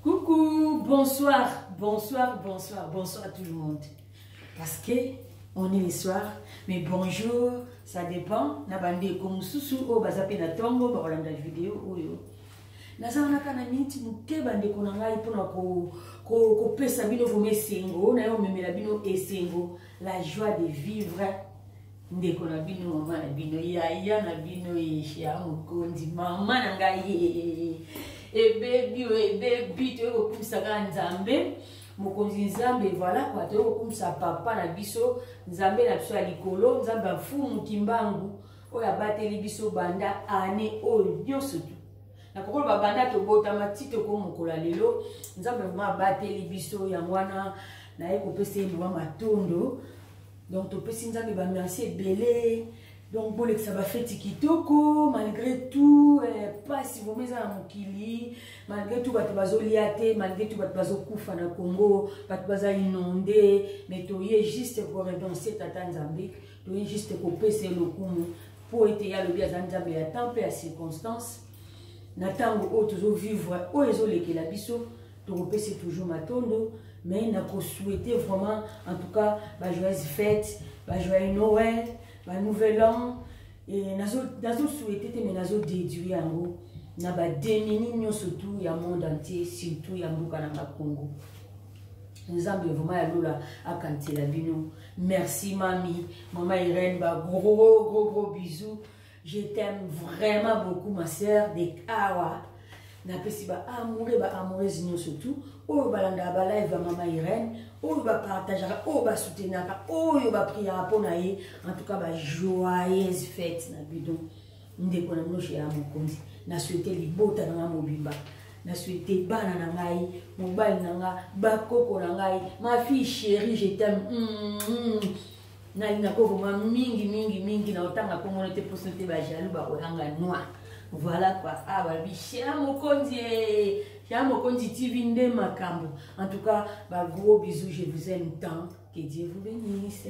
Coucou, bonsoir, bonsoir, bonsoir, bonsoir à tout le monde. Parce que on est le soir, mais bonjour, ça dépend. Na bandeko mususu oyo baza pe na tongo bakolanda video oyo. Naza wana kaka na miniti moke bandeko na ngai mpona kopesa bino vraimen esengo na yo omemela bino esengo la joie de vivre ndeko na bino mama na bino yaya na bino ya mokonzi mama na ngai ebebi oyo ebebi toyei kokumisa kaka nzambe mokonzi nzambe voilà kua toyei kokumisa papa na biso nzambe na biso ya likolo nzambe ya mfumu kimbangu oyo abateli biso banda ane oyo nyonso tu nakokoloba banda tobotama ti tokomokola lelo nzambe vraimen abateli biso yango wana naye kopesa ye vraimen matondo. Donc topesi nzambe ba merci ebele. Donc bolekisa bafeti kitoko malgré tout eh, pasi vraimen eza na mokili, malgré tout bato bazolia te, malgré tout bato bazokufa na Congo, bato baza inonde, mais toye juste koremercier tata nzambe, toye juste kopesa ye lokumu mpo ete ye alobi aza nzambe ya temps mpe ya circonstance. Na ntango oyo tozovivre oyo ezolekela biso, tokopesa toujours matondo, mais nakosouhaite vraiment en tout cas ba joyeuse fête, ba joyeux Noël, ba nouvel an. Nazosouhaite te, mais nazodéduire yango na bademini nyonso tout ya monde entier, surtout ya mboka na nga Congo. Nzambe vraiment ya lola akantela bino. Merci mami, mama Irène, ba gros gros gros bisous. Je t'aime vraiment beaucoup ma sœur de Kawa. Napesi ba amoureux, ba amoureuse nyonso tout oyo balandaka ba live ya mama Irène, oyo bapartageaka, oyo basoutenaka, oyo bapriaka mpo na ye. En tout cas ba joyeuse fête na bino. Ndeko na bino ya mokonzi, na souhaite libota na nga mobimba, na souhaite bana na ngai, mobali na nga, bakoko na ngai, ma fille chérie, je t'aime. Nalingako vraiment mingi mingi mingi, na otanga komona te poso te, ba jaloux bakoyanga noir. Voilà quoi. Ah babi Shela Mokonzi, Shela Mokonzi TV nde makambo. En tout cas ba gros bisous, je vous aime tant, que Dieu vous bénisse.